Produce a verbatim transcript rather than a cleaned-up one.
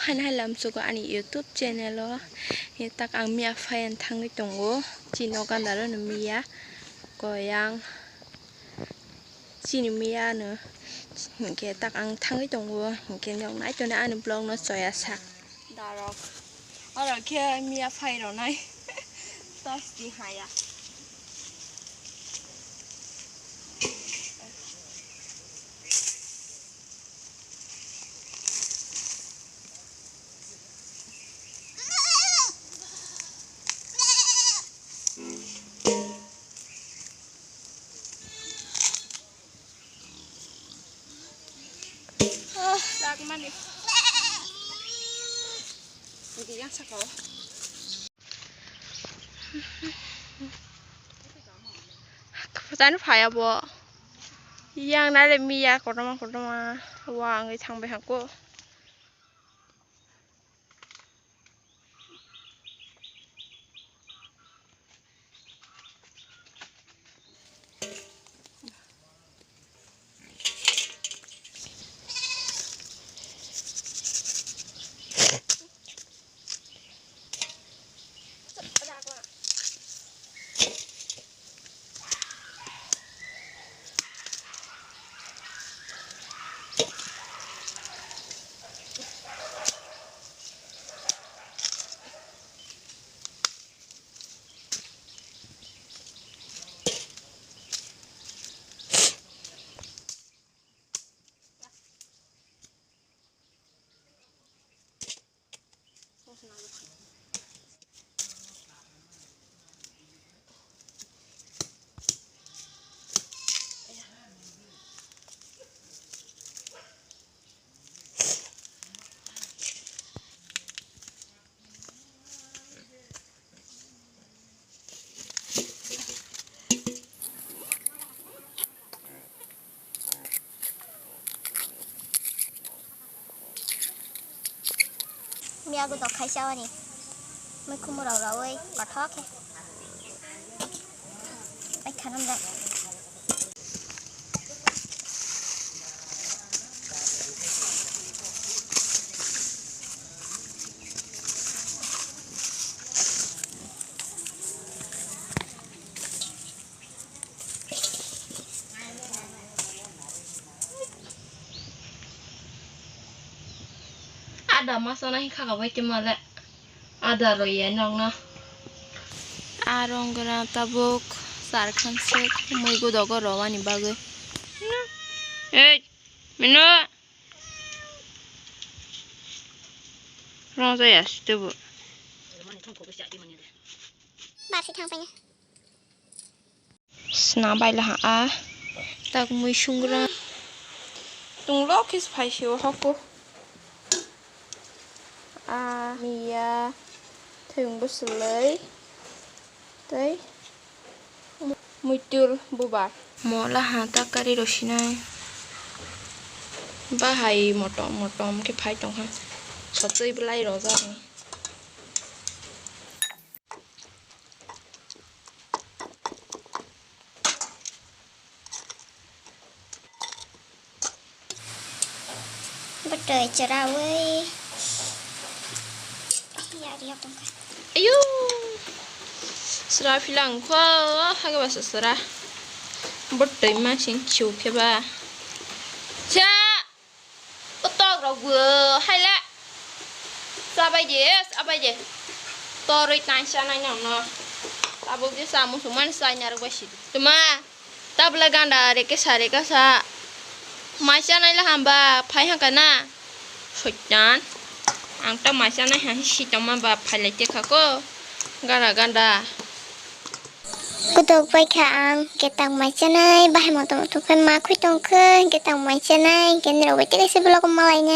Haino hai lamsugo ani YouTube channel o. Hitak ang miya phaiyan thangwi tongo. Chini o gandaro no miya koyang. Chini miya no hinkhe tak ang thangwi tongo. Hinkhe nok nai toni ani vlog no choya sak. Darok. Oro khe miya phai rwnai. Tosti haya. Ah, lagmani. Hindi yang sakao. Tani phaya bo. Yang nale miya kotorma kotorma. Wa angwi thangbai hangko. Miya go dok khai chawani. Mui khumui rok rawi kothok khe. Ai khanam da. Ada masa nahi kha bai te male. Ada roi ya nong na. Arong gra tabuk sar khan se mui gudogo rowani bagwi. Ei, mino. Rong jaya sitebu. Ba si thang panya. Sna bai laha a. Tak mui sungra. Tunglo khe phai se o hoko. A miya thwng bwswlwi. Tei muitur bubar. Mo laha tak kari rw sinai. Bahai motom motom khe phai tongkha. Sochwi bwlai rwjakni. Bwtwi chwrawi yari tongkha. Ayu. Chwra philang kho, hage basa chwra. Bwtwi masing khiu khe ba. Cha. Kotok rok bo haile. Chabai de, chabai de. Toroi tang chanai nang no. Tabuk je cha muchung mani chai narwk bai si. Tuma. Tabla ganda reke sa reka sa. Mai chanai la hamba phai hangka na. Soitan. Ang ta mai chanai ha si tongma ba phai lai te kha ko. Ganda ganda. Kudok bai kha ang, hwnkhe tang mai chanai, bahai motom motom khe ma khui tong khe, hwnkhe tang mai chanai, hwnkhe nirok bai tei kaisa vlog o malai nai.